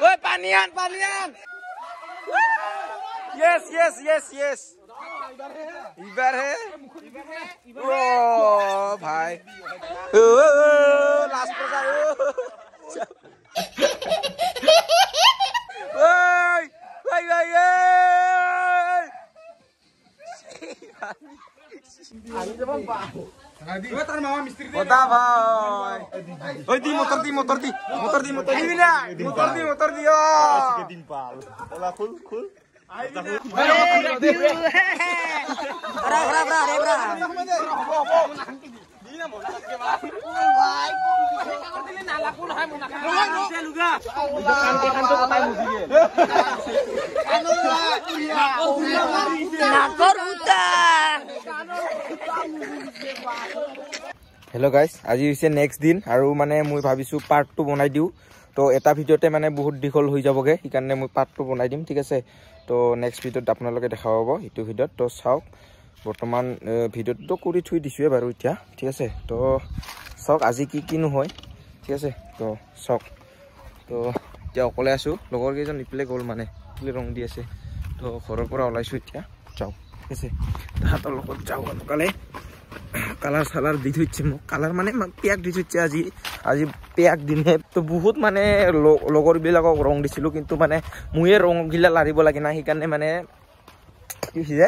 ঐ পানী আন পানী আন। Yes yes yes yes. ইবাৰহে অ ভাই লাষ্ট প্ৰচাৰ। ঐ ঐ ঐ ঐ ভাই দি মটৰ দি মটৰ দি মটৰ দি মটৰ দিবি না মটৰ দি মটৰ দি খুল হেল্ল' গাইজ, আজি হৈছে নেক্সট দিন আৰু মানে মই ভাবিছোঁ পাৰ্টটো বনাই দিওঁ। তো এটা ভিডিঅ'তে মানে বহুত দীঘল হৈ যাবগৈ, সেইকাৰণে মই পাৰ্টটো বনাই দিম, ঠিক আছে। তো নেক্সট ভিডিঅ'ত আপোনালোকে দেখা পাব এইটো ভিডিঅ'ত। তো চাওক, বৰ্তমান ভিডিঅ'টো কৰি থৈ দিছোঁৱে বাৰু এতিয়া, ঠিক আছে। তো চাওক আজি কি কিনো হয়, ঠিক আছে। তো চাওক, তো এতিয়া অকলে আছোঁ, লগৰ কেইজন ইফালে গ'ল, মানে ইফালে ৰং দি আছে। তো ঘৰৰ পৰা ওলাইছোঁ এতিয়া, যাওঁ, ঠিক আছে। তাহাঁতৰ লগত যাওঁ সোনকালে। কালাৰ চালাৰ দি থৈছে মোক, কালাৰ মানে পেক দি থৈছে আজি, আজি পেক দিমহে। তো বহুত মানে লগৰবিলাকক ৰং দিছিলোঁ, কিন্তু মানে ময়ে ৰংগিলা লাৰিব লাগে না, সেইকাৰণে মানে কি হৈছে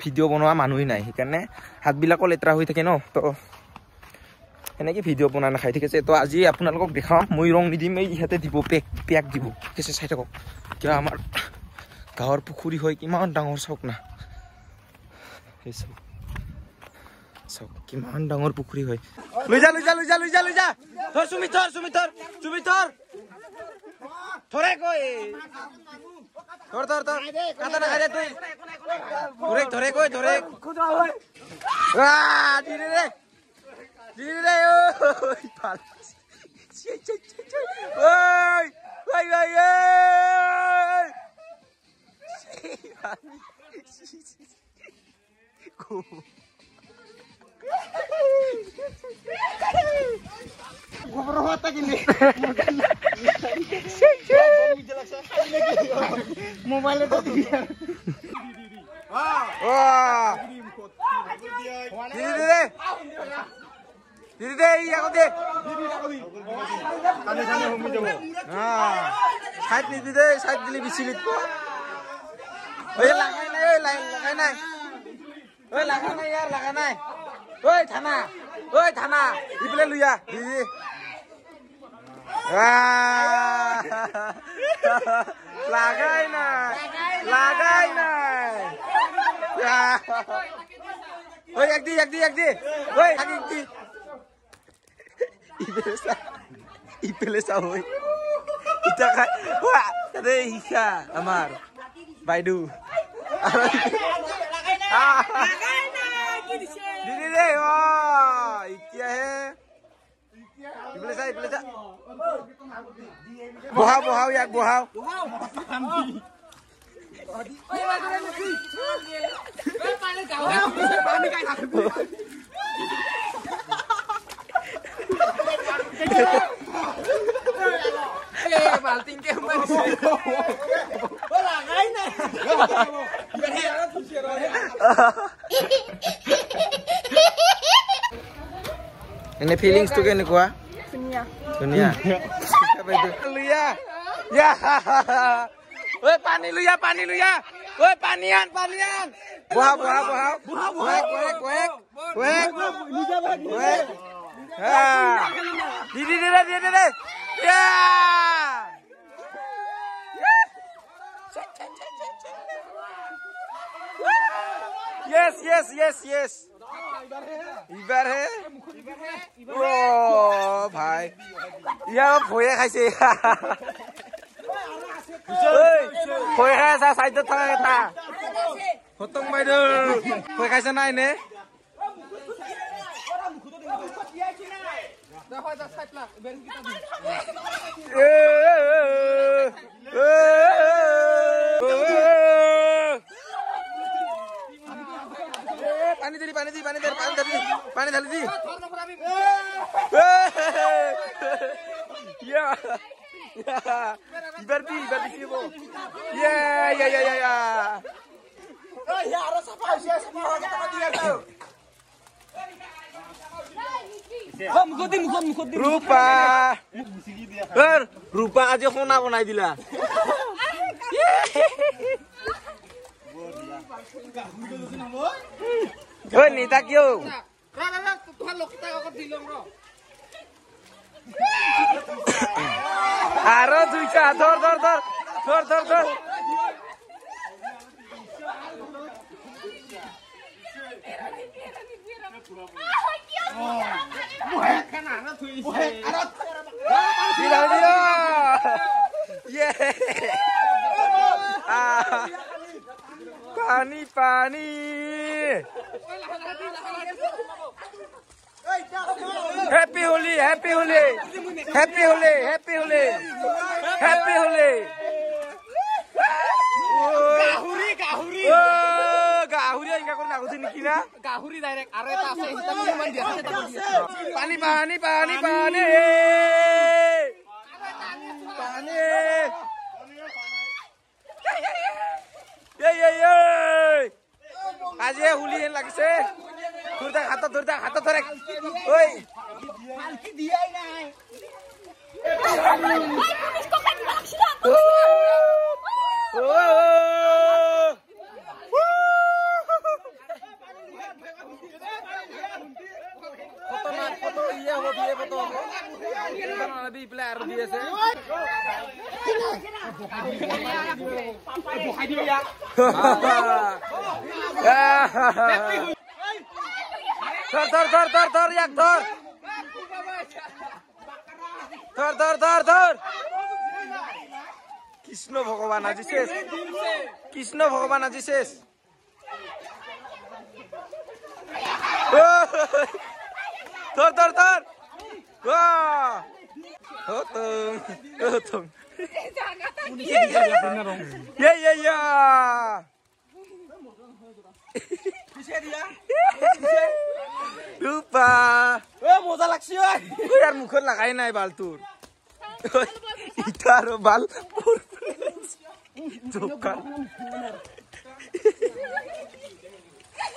ভিডিঅ' বনোৱা মানুহেই নাই, সেইকাৰণে হাতবিলাকো লেতেৰা হৈ থাকে ন, তো সেনেকৈ ভিডিঅ' বনাই নাখায়, ঠিক আছে। তো আজি আপোনালোকক দেখাম, মই ৰং নিদিম, এই ইহঁতে দিব, পেক পেক দিব, ঠিক আছে। চাই থাকক, এতিয়া আমাৰ গাঁৱৰ পুখুৰী হয়, কিমান ডাঙৰ চাওক না, সেই চাওক চাওক কিমান ডাঙৰ পুখুৰী হয়। লৈ যা লৈ যা লৈ যা লৈ যা লৈ যা, থৰ চুমি থৰ চুমি থৰ চুমি থৰ থৰে কৈ থৰ থৰ থৰ কাটা নাখাই দে তুই, ধৰে ধৰে কৈ ধৰে দি দে দি দে ঐ ভাল ঐ ঐ ঐ ঐ সাইড নিদি দে, সাইড দিলে বেছি লিখব। লাগাই নাই, লাগাই নাই, ওই লাগা নাই ইয়াৰ, লাগা নাই। ওই থানা, ওই থানা, ইফালে লুইয়া দিদি। লাগাই নাই, লাগাই নাই। ওই এক দি এক দি এক দি, ওই এক দি। ইফালে চা, ইফালে চা, ওই ইটা খাই তাতে শিক্ষা আমাৰ বাইদেউ। দিদি দে, অ এতিয়াহে ইফালে চা, ইফালে চা। বহাও বহাও ইয়াক বহাও। এনে ফিলিংছটো কেনেকুৱা? ধুনীয়া ধুনীয়া। ঐ পানী লুইয়া, পানী লুইয়া, ঐ পানী আন পানী আন। বহা বহা বহা বহা, দি দি দে দে দে। Yes yes yes yes. ইবাৰহে অ ভাই, ইয়াৰ ভয়ে খাইছে, ভয় খাই আছে। চাইডত থকা এটা ফটং বাইদেউ ভয় খাইছে নাই নে? পানী দিলি, পানী দি, পানী ঢালি, পানী ঢালি, পানী ঢালি দি। ইবাৰ দি ইবাৰ বেছি হ'ব। ইয়ে ইয়া ইয়া ইয়া ৰূপা ৰূপা আজি সোণা বনাই দিলা। ঐ নিতা কিয় আৰু দুইটা ধৰ ধৰ ধৰ ধৰ ধৰ ধৰ। পানী পানী happy Holi happy Holi happy Holi happy Holi happy Holi. গাহুৰি গাহুৰি গাহুৰি এনেকা কৰি নাগুছি নেকি না গাহুৰি ডাইৰেক্ট আৰু এটা আছে ইমান দিয়া আছে পানী পানী পানী পানী পানী। আজি হোলী হেন লাগিছে। ধৰি থাক হাতত ধৰি থাক হাতত ধৰে। ঐ ধর ধর ধর ধর ধর ইয়াক ধর ধর ধর ধর ধর। কৃষ্ণ ভগবান আজি শেষ, কৃষ্ণ ভগবান আজি শেষ। ধর ধর ধর। ৰূপা মজা লাগছে ইয়াৰ মুখত লাগাই নাই বাল তোৰ ইটা আৰু বাল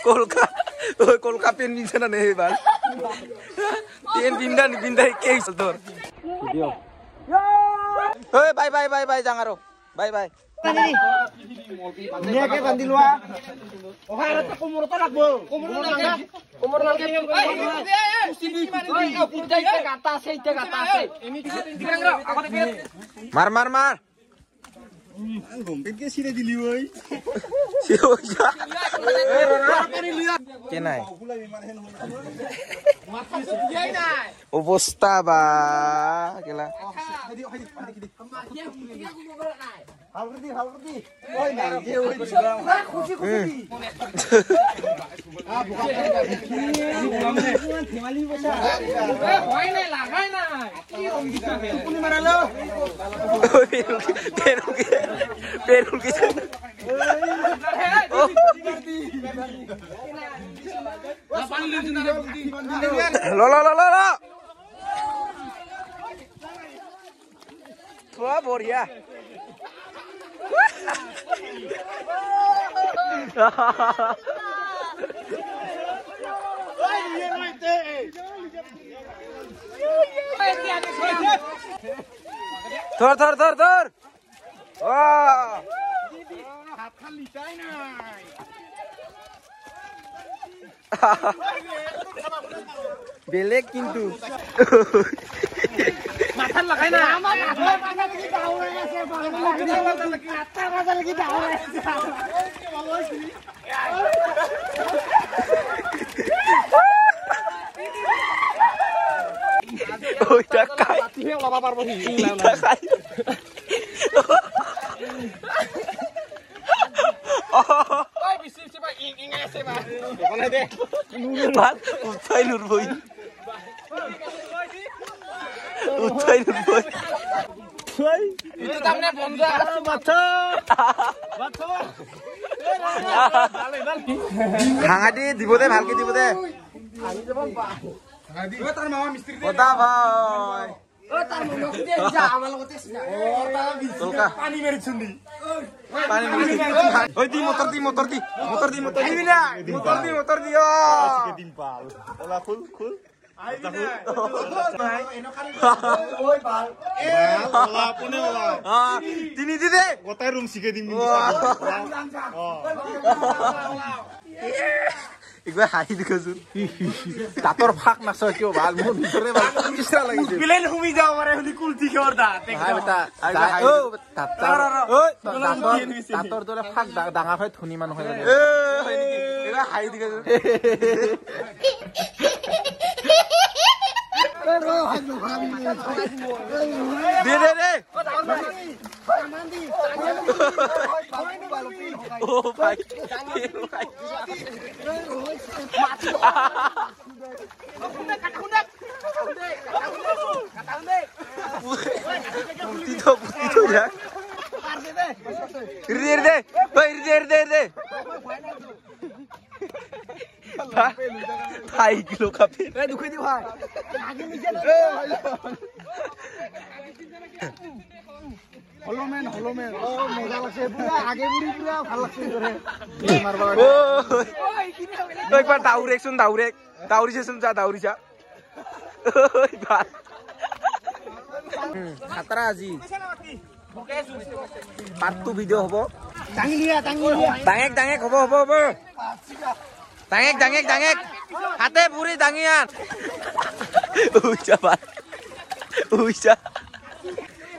কলকা কলকা পেন পিন্ধছে না সেই বাল পেন পিন্ধা নিপিন্ধা একেই তোৰ। বাই বাই বাই বাই যাং আৰু বাই বাই। মাৰ মাৰ মাৰ। অৱস্থা বা কেলা। ল ল ল ল বঢ়িয়া। ধর ধর ধর ধর। বেলেগ কিন্তু ভাঙা দি দিব দে, ভালকে দিব দে। ভাই। একবাৰ হাঁহি দেখোন দাঁতৰ ফাঁক নাচ কিয় ভাল মোৰ ভিতৰে দাঁতৰ দৰে ফাঁক ডাঙৰ হয় ধনী মানুহ হয় হাঁহি দেখোন। দে দে দে ও ভাই ভাই কিলো খাবে ভাই একবার দাউরেক শুন দাউরেক দাউরিছে শুন যা দাউরিছা খাতৰা আজি পাৰ্ট 2 ভিডিঅ' হ'ব। ডাঙেক ডাঙেক হ'ব হ'ব হ'ব ডাঙেক ডাঙেক ডাঙেক হাতে বুঢ়ী দাঙি আন উইছা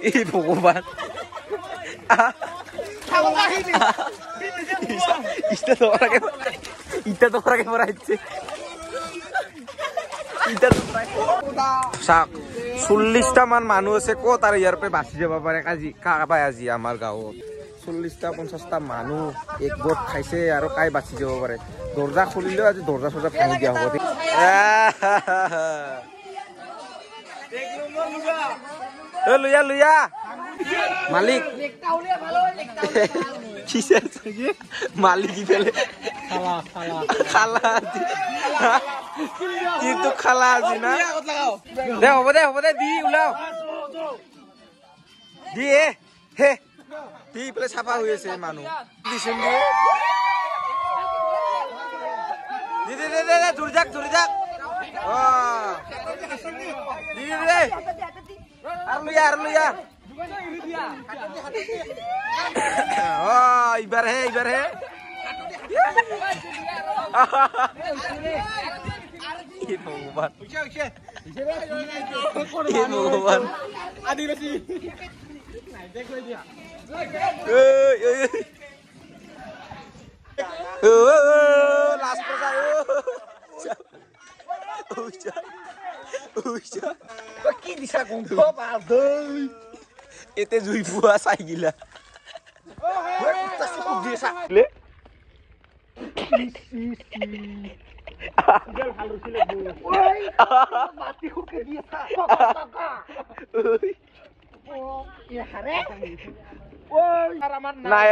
এই ভগৱান ইটা দখৰাকে পৰাইছে চাওক 40টা মান মানুহ আছে ক'ত আৰু ইয়াৰ পৰা বাচি যাব পাৰে আজি কাবাই আজি আমাৰ গাঁৱত 40টা 50টা মানুহ এক গোট খাইছে আৰু কাই বাচি যাব পাৰে। দৰ্জা খুলিলেও আজি দৰ্জা চৰ্জা ভাঙি দিয়া হ'ব। লুয়া লুয়া মালিক মালিক ইফালে খালা কিন্তু খালা আজি না দে হ'ব দে হ'ব দে দি ওলাও দি এ হে দি ইফালে চাফা হৈ আছে মানুহ দিছোন দি দি দে দে দে ধৰি যাক ধৰি যাক অ দি দি দে আৰু লুয়া আৰু লুয়া অ ইবাৰ হে ইবাৰ হে ভগৱান ভগৱান কি দিছা গোন্ধ এতে জুই পোৱা চাই গিলা নাই